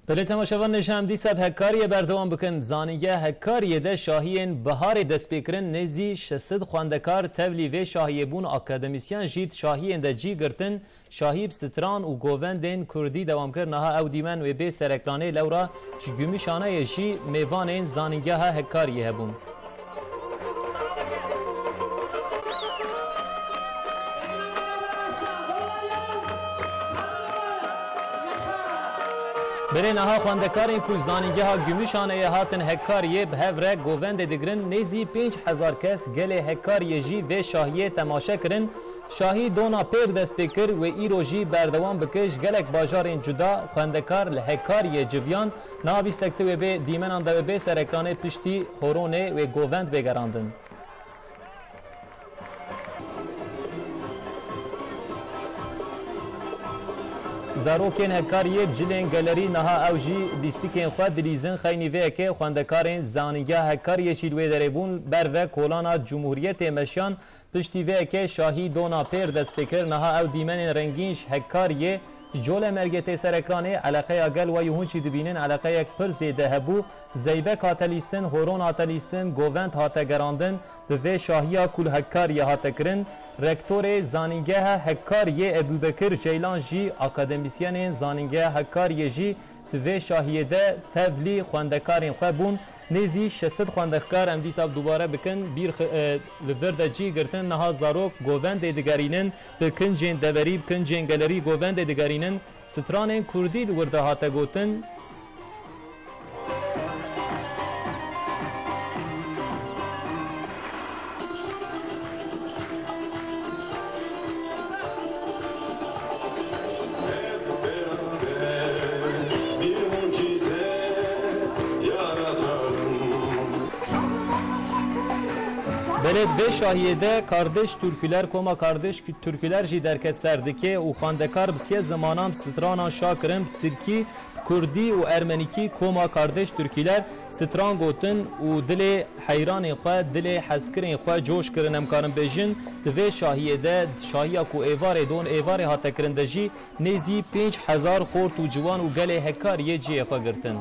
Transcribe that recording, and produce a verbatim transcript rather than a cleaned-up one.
Belê temaşevan, nêşe em dîsa bi Hekkariyê berdewam bikin. Zanîngeha Hekkariyê de şahiyên biharê dest pê kirin, nêzî şeş sed xwendekar tevlî vê şahiyê bûn, akademîsyen jî di şahiyên de cî girtin. Şahî bi stran û govendên kurdî dewam kir. Niha ew dîmen wê bê ser ekranê, lewra ji Gümüşhane'yê jî mêvanên Zanîngeha Hekkariyê hebûn. Belê niha xwendekarên ku Zanîngeha Gümüşhane'yê hatin Hekkariyê bi hev re govendê digirin, nêzî pênc hezar kes gelê Hekkariyê jî vê şahiyê temaşe kirin. Şahî dona pêr dest pê kir, wê îro jî berdewam bike. Ji gelek bajarên cuda xwendekar li Hekkariyê civiyan. Niha bîstek tu wê bê dîmenan de wê bê ser ekranê, piştî horonê wê govend bê gerandin. Zarokên Hekkariyê bi cilên gelerî niha ew jî lîstikên xwe dilîzin. Xeynî vê yekê xwendekarên Zanîngeha Hekkariyê jî li wê derê bûn. Ber ve kolana Cumhuriyetê meşiyan. Piştî vê yekê şahî dona pêr dest pê kir. Niha ew dîmenên rengîn ji Hekkariyê, ji Colemêrgê tê ser ekranê. Eleqeya gel we yê hûn jî dibînin, eleqeyek pir zêde hebû. Zeybek hate lîstin, horon hate lîstin, govend hate gerandin. Bi vê şahiya ku li Hekkariyê hate kirin, rektorê Zanîngeha Hekkariyê Ebûbekir Ceylan jî akademîsyenên Zanîngeha Hekkariyê jî di vê şahiyê de tevlî xwendekarên xwe bûn. Nêzî şeş sed xwendekar, em dîsa dubare bikin, bîr xi-, e, li vir de cî girtin, niha zarok govendê digerînin, bi kincên deverî, bi kincên gelerî govendê digerînin. Stranên kurdî li wir de hate gotin. Belê di vê şahiyê de Kardeş Türküler, Koma Kardeş Türküler jî derket ser dike û xwendekar bi sê zimanan stranan şa kirin, bi tirkî, kurdî û ermenîkî. Koma Kardeş Türküler stran gotin û dilê heyranên xwe, dilê hezkirên xwe coş kirin, em karin bêjin. Di vê şahiyê de, şahiya ku êvarê don êvarê hate kirin de jî nêzî pênc hezar xort û ciwan û gelê Hekkariyê cihê xwe girtin.